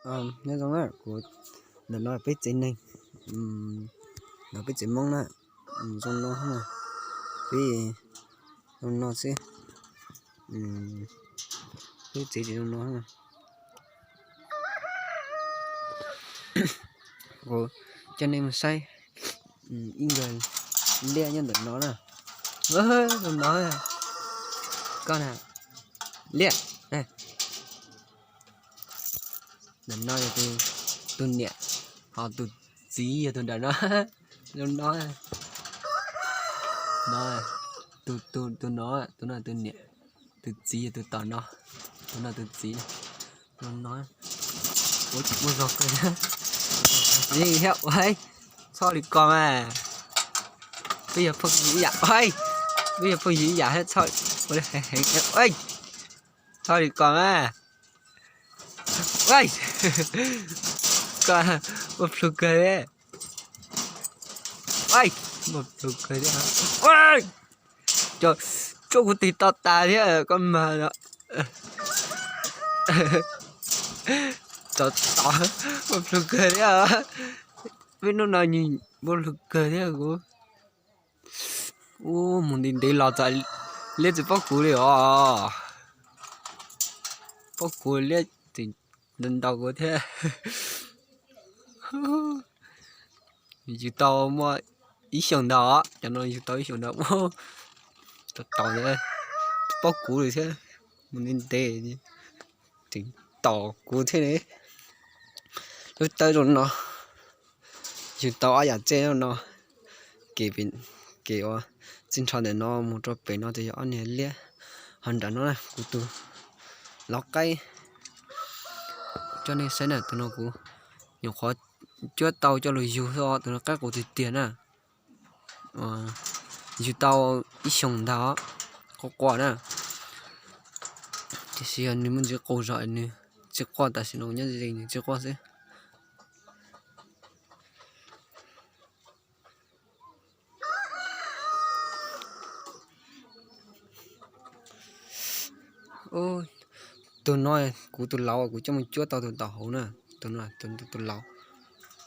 Nyob zoo na, kuv ntawm no peb tsev neeg, no peb tsev Hmoob na, zoo no, peb zoo no xwb, peb tsev tsis zoo no. Kuv coj nej mus saib ib nkawg liaj nyob ntawm no na, zoo no, koj na, liaj. Ntawm no yog tus niam, ho tus txiv yog tus nram no, zoo no, no, tus no, tus no tus niam, tus txiv yog tus tom no, tus no tus txiv, zoo no, ua tsis muaj zog kawg thiab, txhob li ko mas, peb yog phooj ywg ib yam, peb yog phooj ywg ib yam thiab, txhob li ko mas. Koj muaj plhus kawg li. Muaj plhus kawg li. Tsuab kuv tig to tas thiab koj mas. Tov tov, muaj plhus kawg thiab. Peb hnub no nws muaj plhus kawg thiab kuv. Ub, mus ntev ntev los txawm liab tsis paub kuv li os. Paub kuv liab tseem ntaus ntaus kuv thiab. Yug tau muaj ib xyoos ntawd, cov no yug tau ib xyoos ntawd, tau tau tsis paub kuv li thiab. Mus ntev ntev tseem tom kuv thiab li. Lub tawb zoo no, yug tau ob yam txej no, kev, kev uas txij nrho ntawm no mus rau pem no ces yog ob niag liab. Ho nram no na kuv tus lauv qaib, coj nej saib na, tus no kuv nyuam qhuav cuab tau coj los yug xwb os, tus no qaib qus tiag tiag na. Yug tau ib xyoos ntag os, quaj quaj na. Tiam sis yog nws muaj ntsis qus zog nws tsis quaj, tam sim no nyob ze nws tsis quaj xwb. Tus no kuv tus lauv, kuv coj mus cuab tau tus tau hauv na, tus no tus lauv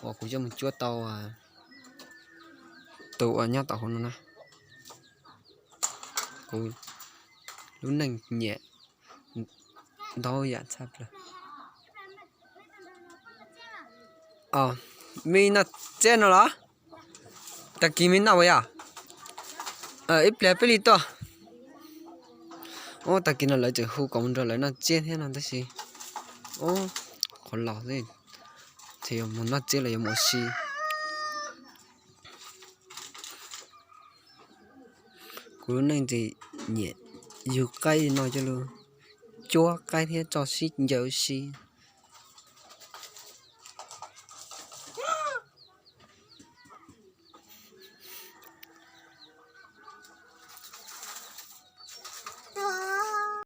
uas kuv coj mus cuab tau, tus uas nyob tau hauv no na. Kuv lub neej nyiam ntau yam tshaj plaws. Me noj tsiab no los? Tag kis me noj puas yog? Ib pliag peb li tuaj. Ub, tag kis no lawv tseem hu kom mus nrog lawv noj tsiab thiab no tab sis, ub, qhov los xwb, ces yuav mus noj tsiab los yuav mus ua si. Kuv lub neej ces nyiam yug qaib no coj lug cuab qaib thiab tso sib ncaws ua si.